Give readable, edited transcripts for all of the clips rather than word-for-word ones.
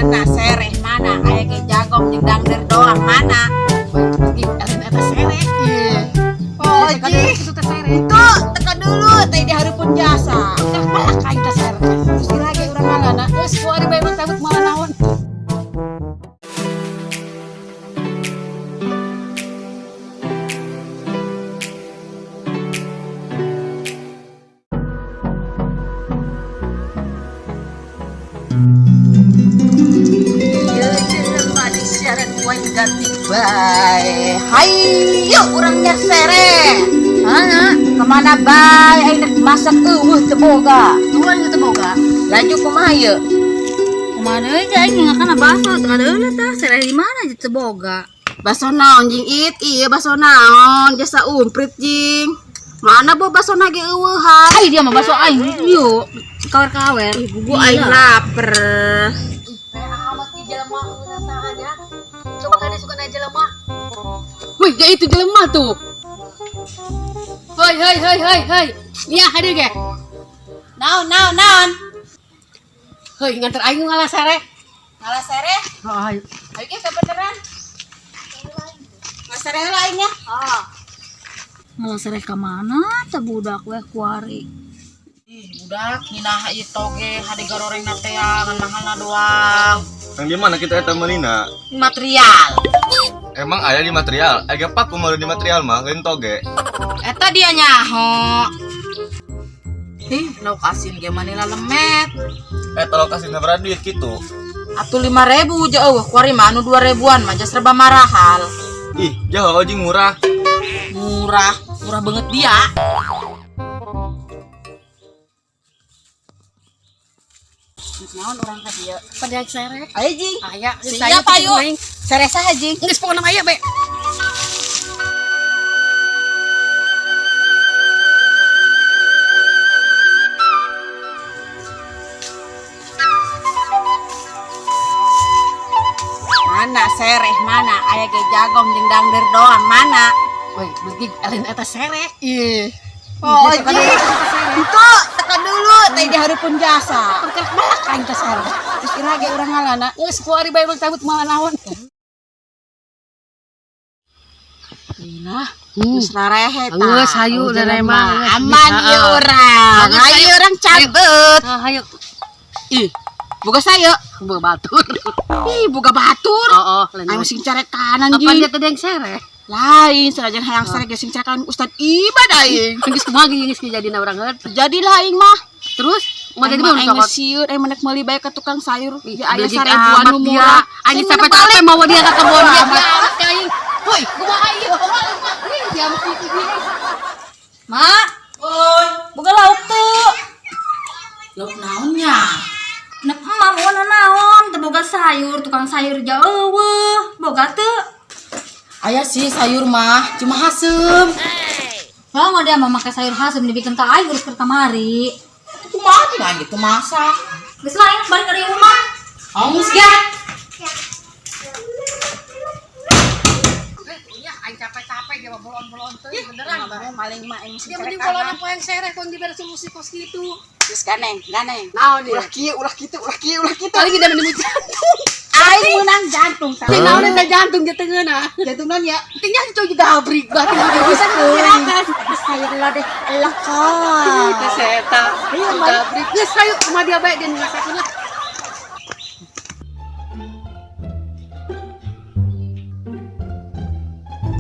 Mana sereh mana aya ge jagong jeung dangder doang mana. Eta sereh. Oh, Teka ji. dulu kitu teh sereh. Itu teka dulu teh di hareupeun jasa. Tah malak aing teh sereh. Terus lagi urang ngalana. Geus ku ari bae mah cabut malah naon. Jelema di siaran wae ganti bae. Hayu urang nyersereh. Mana? Kemana bae aing rek masak eueuh teu boga. Tuan teu boga. Laju kumaha ieu? Kumaha deui teh aing ngakana baso teu deui tah sereh di mana teu boga. Baso naon jing it? Iya baso naon jasa umprit jing. Mana bo baso ge eueuhan. Ai dia mah baso aing ieu kawer-kawer. Ih, gugu aing lapar. Amat di jelema saha nya. Coba kade suka na jelema. Wih, ya itu jelema tuh. Hoi hoi hoi hoi hoi. Nia hadir ge. Naon naon naon? Hoi nganter aing ngalah sereh. Ngalah sereh? Oh, ayo. Ayo ge kebeneran. Ngalah sereh heula aing nya. Ah. Ngalah sereh ka mana teh budak we kuari. Ih, budak nginah ieu toge hade goreng na teh ngan mahalna doang. Yang di mana kita eta meulina? Material. Emang aya di material? Aya paku meuli di material mah lain toge. Eta dia nyaho. Ih, lauk asin ge manila lemet. Eta lokasi sabaraha duit kitu? Atuh 5.000 jauh, kuari mah anu 2.000-an mah jas serba marahal. Ih, jauh anjing murah. Murah, murah banget dia. Naon urang ka dieu? Pada sereh. Ayo jing. Aya, Siap ayo. Sereh saha jing? Geus pokona mah aya be. Mana sereh mana aya ge jagong jeung dangder doang mana. Woi, beuki alin eta sereh. Ih. Oh, jing. Itu teka dulu teh di hareupeun jasa. Perkara malak aing teh sereh. Terus ira ge urang ngalana. Geus ku ari bae mah cabut malah naon. Nah, geus rarehe tah. Geus hayu Oh, rere jelema. mah, geus Aman bisa. ieu urang. Geus, Hayu hayu. urang cabut. Ah, hayu. Ih, boga saya. Boga batur. Ih, boga batur. Oh, oh, lain. Aing sing carekanan Kapan jing. dia tadi yang sereh? Lain, sanajan hayang sereh ge sing carekanan Ustad Ibad aing. Geus kumaha gini geus jadina urang heut. Jadilah aing mah. Terus mau Aing jadi mah mah aing cokot. geus sieun, aing menek meuli bae ka tukang sayur. Ya aya Beuki 1.000-an amat nu dia. murah. Aing Sing capek-capek menek mau dia ka kebon dia. Amat. Amat ka aing. Woi, kumaha ieu? Ih, dia mah kitu dia. Mak, Oi, boga lauk tuh. lauk naonnya? Nek emak mau naon, teu boga sayur, tukang sayur jauh eueuh. Boga teu. Aya sih sayur mah, cuma haseum. Kalau nggak dia mah make sayur haseum dibikin ka aing urus ke kamari. Kumaha jeung aing gitu masak. Geus lah aing balik dari rumah. Amus ge. Ya, aing capek-capek dia mah bolon-bolon teuing beneran. Maling mah aing sing Dia mending kolon apa yang sereh kong dibere solusi kos kitu. Geus ganeng, ganeng. Naon dia? Ulah kieu, ulah kitu, ulah kieu, ulah kitu. Kali kita mending jantung. Aing menang jantung Yang naon eta jantung dia tengeuna. Jantungan ya. Tinggal itu juga abrik batin juga bisa Gerakan. Sayur lah deh, elah kah. Itu seta. Ayo, Gabrik. Geus hayu kumaha dia bae dia nu ngasakeun lah.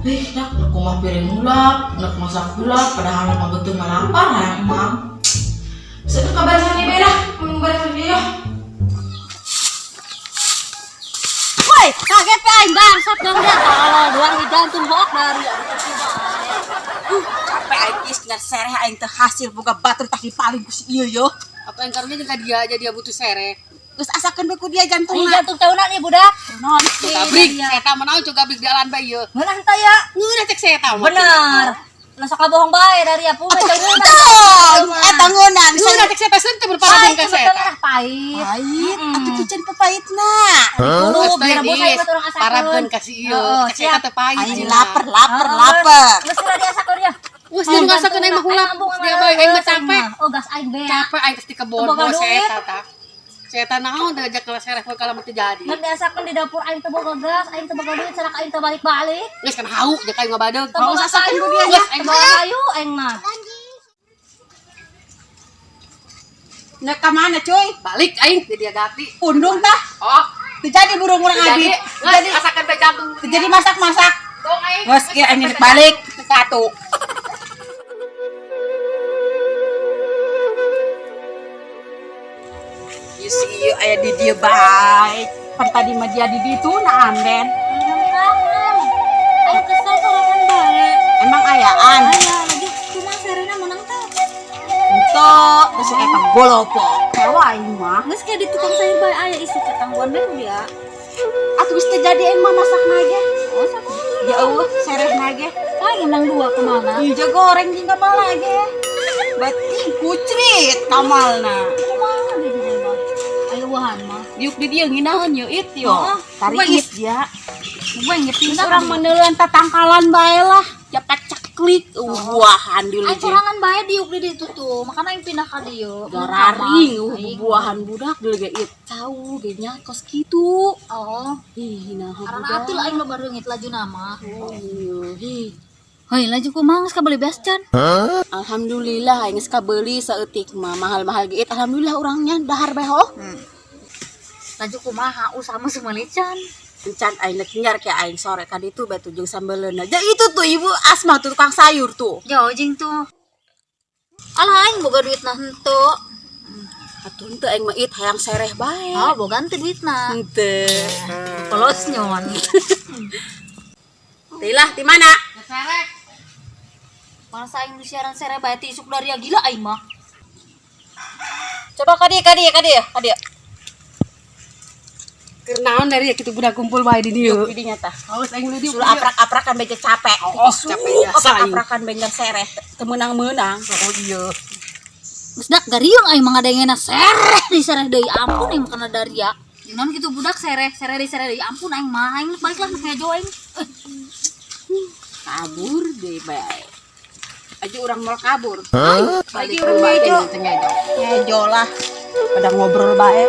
Ih, nak, aku mah piring hulap, nak masak hulap, padahal mah betul mah lapar hayang emang. Setu kabaran ni beda, kabaran dia. Woi, kaget aing bangsat dong dia. Tolol doang di jantung hook dari aduh kecil bae. Capek aing geus ngan sereh aing teu hasil boga batur tah dipaling ku si ieu yo. Apa yang karunya jeung ka dia aja dia butuh sereh. Geus asakeun bae ku dia Ini jantungna. jantung tahunan nih budak. Naon? Gabrik, seta mah naon coba gabrik di alan bae ieu. Ngeunah teh ya. Ngeunah cek seta mah. Bener. Lah sok bohong bae dari ya pume teh ngeunah. Tuh, eta ngeunah Ngeunah cek seta seun teu berparadin ka seta. Pahit, pahit. Pahit, atuh piceun pepahitna. Dulu biar bos aing mah orang asakeun. Parabkeun ka si ieu, Heeh, cek seta siap. teu pahit. Aing lapar, lapar, lapar. Geus kira diasakeun ya. Geus dia ngasakeun aing mah hulap. Dia bae aing mah capek. Oh, gas aing beak. Capek aing geus di kebon Boga bawa duit. seta tah. Setan naon teh ngajak kelas sereh kalau mah teu jadi. Mun diasakeun di dapur aing teu boga gas, aing teu boga duit, sarak aing teu balik-balik. Geus kan hau jeung aing ngabadeug. Teu boga kayu, Geus aing teu boga kayu aing mah. Nek ka mana cuy? Balik aing di dia ganti. Pundung tah. Oh, Teu jadi burung urang jadi abi. jadi asakan teh jantung. Teu jadi masak-masak. Dong aing. Geus kieu aing nek balik satu. Ieu si ieu aya di dieu bae. Pan tadi mah dia di ditu na amben. Aing kesel sorangan bae. Emang ayaan. Aya lagi kumaha serena menang teh. Henteu, geus eta golopo. Kawa aing mah. Geus kayak di tukang sayur bae aya isu ketangguhan bae ku dia. Atuh geus teu jadi aing mah masak ge. Oh, sama. Ya Allah, sereh ge. Aing menang dua kemana? Ieu goreng jeung kamal ge. Beuting kucrit kamalna. Kumaha di dieu mah? Ayo wahan mah. Diuk di dieu nginaheun yeuh it yo. Heeh. Tarik dia. Gue yang Terus pindah orang meneuleun tatangkalan bae lah. Cepat ceklik buahan dulu Aing sorangan bae diuk di ditu tuh. Makanya aing pindah ka dieu. Gararing Aing. buahan budak dulu ge it. Cau ge nya kos kitu. Oh, Ih, nah karena atul aing loba reungit laju nama. Oh, iya. Hei, laju kumaha geus kabeli beas can? Alhamdulillah aing geus kabeuli saeutik mah mahal-mahal ge it. Alhamdulillah urangnya dahar bae ho. Laju kumaha usaha mah semeuli can. Encan aing nek nyar ke aing sore ka ditu bae tuh jeung sambeleuna. Ja itu tuh ibu Asma tuh tukang sayur tuh. Jauh jeung tuh. Alah aing boga duitna henteu. Atuh henteu aing mah it hayang sereh bae. Oh, boga henteu duitna. Henteu. Polos nyon. Tilah di mana? Sereh. Masa aing nu siaran sereh bae ti isuk dari gila aing mah. Coba ka dieu ka dieu ka dieu ka dieu. Keur naon dari ya kitu budak kumpul bae di dieu. Di dinya tah. Haus aing meuli dieu. Sulah aprak-aprakan beja capek. Oh, capek biasa aing. Aprak-aprakan beja sereh teu meunang-meunang. Oh iya. Geus dak gariung aing mah ngadengena sereh di sereh deui ampun aing mah kana daria. Jeung naon kitu budak sereh, sereh deui sereh deui ampun aing mah aing baliklah nu ngejo aing. Kabur deui bae. Aja urang mau kabur. Balik urang bae ngejo. teu ngejo. Ngejo lah. Pada ngobrol bae.